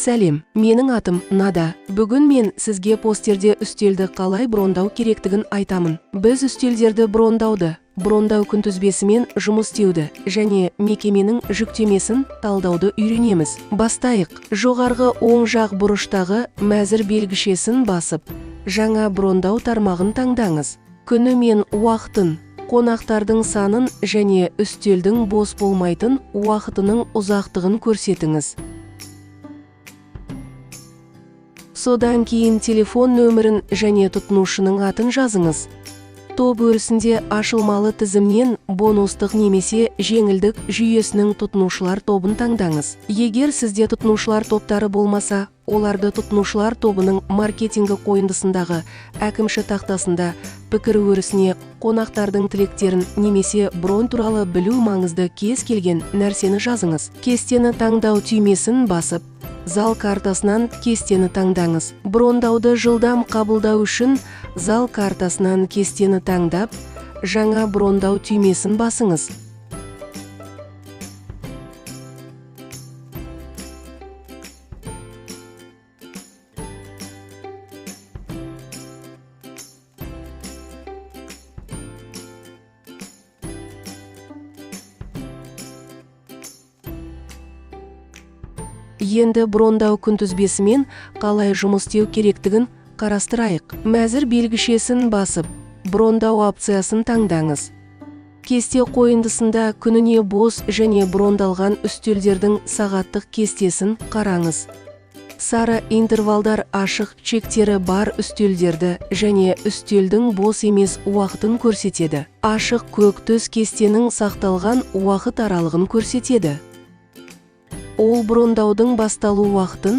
Сәлем, менің атым Нада. Бүгін мен сізге постерде үстелді қалай брондау керектігін айтамын. Біз үстелдерді брондауды, брондау күнтізбесімен жұмыс істеуді және мекеменің жүктемесін талдауды үйренеміз. Бастайық. Жоғарғы оң жақ бұрыштағы мәзір белгішесін басып, жаңа брондау тармағын таңдаңыз. Күні мен уақытын, қонақтардың санын және үстелдің бос болмайтын уақытының ұзақтығын көрсетіңіз. Содан кейін телефон нөмірін және тұтынушының атын жазыңыз. Топ өрісінде ашылмалы тізімнен бонустық немесе жеңілдік жүйесінің тұтынушылар тобын таңдаңыз. Егер сізде тұтынушылар топтары болмаса, оларды тұтынушылар тобының маркетингі қойындысындағы әкімші тақтасында пікір өрісіне қонақтардың тілектерін немесе бронь туралы білу маңызды кез келген нәрсені жазыңыз. Кестені таңдау түймесін басып, зал картасынан кестені таңдаңыз. Брондауды жылдам қабылдау үшін зал картасынан кестені таңдап, жаңа брондау түймесін басыңыз. Енді брондау күнтізбесімен қалай жұмыс істеу керектігін қарастырайық. Мәзір белгішесін басып, брондау опциясын таңдаңыз. Кесте қойындысында күніне бос және брондалған үстелдердің сағаттық кестесін қараңыз. Сары интервалдар ашық чектері бар үстелдерді және үстелдің бос емес уақытын көрсетеді. Ашық көк түс кестенің сақталған уақыт аралығын көрсетеді. Ол брондаудың басталу уақытын,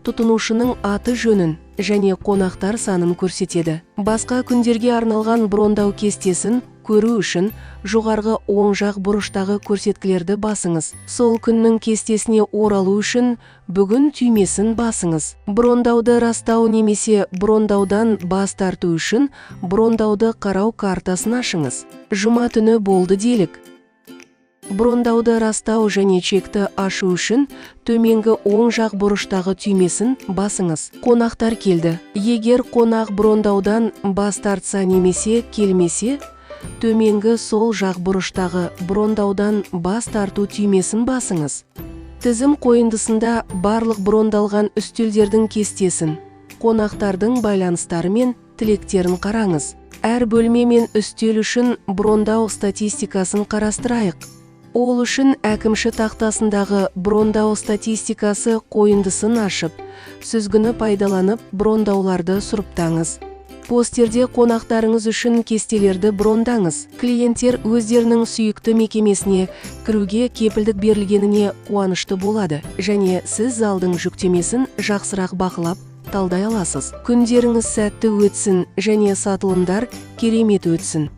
тұтынушының аты жөнін және қонақтар санын көрсетеді. Басқа күндерге арналған брондау кестесін көру үшін жоғарғы оң жақ бұрыштағы көрсеткілерді басыңыз. Сол күннің кестесіне оралу үшін бүгін түймесін басыңыз. Брондауды растау немесе брондаудан бас тарту үшін брондауды қарау картасын ашыңыз. Жұма түні болды делік. Брондауды растау және чекті ашу үшін төменгі оң жақ бұрыштағы түймесін басыңыз. Қонақтар келді. Егер қонақ брондаудан бас тартса немесе келмесе, төменгі сол жақ бұрыштағы брондаудан бас тарту түймесін басыңыз. Тізім қойындысында барлық брондалған үстелдердің кестесін, қонақтардың байланыстары мен тілектерін қараңыз. Әр бөлме мен үстел үшін брондау статистикасын қарастырайық. Ол үшін әкімші тақтасындағы брондау статистикасы қойындысын ашып, сүзгіні пайдаланып брондауларды сұрыптаңыз. Постерде қонақтарыңыз үшін кестелерді брондаңыз. Клиенттер өздерінің сүйікті мекемесіне кіруге кепілдік берілгеніне қуанышты болады және сіз залдың жүктемесін жақсырақ бақылап, талдай аласыз. Күндеріңіз сәтті өтсін және сатылымдар керемет өтсін.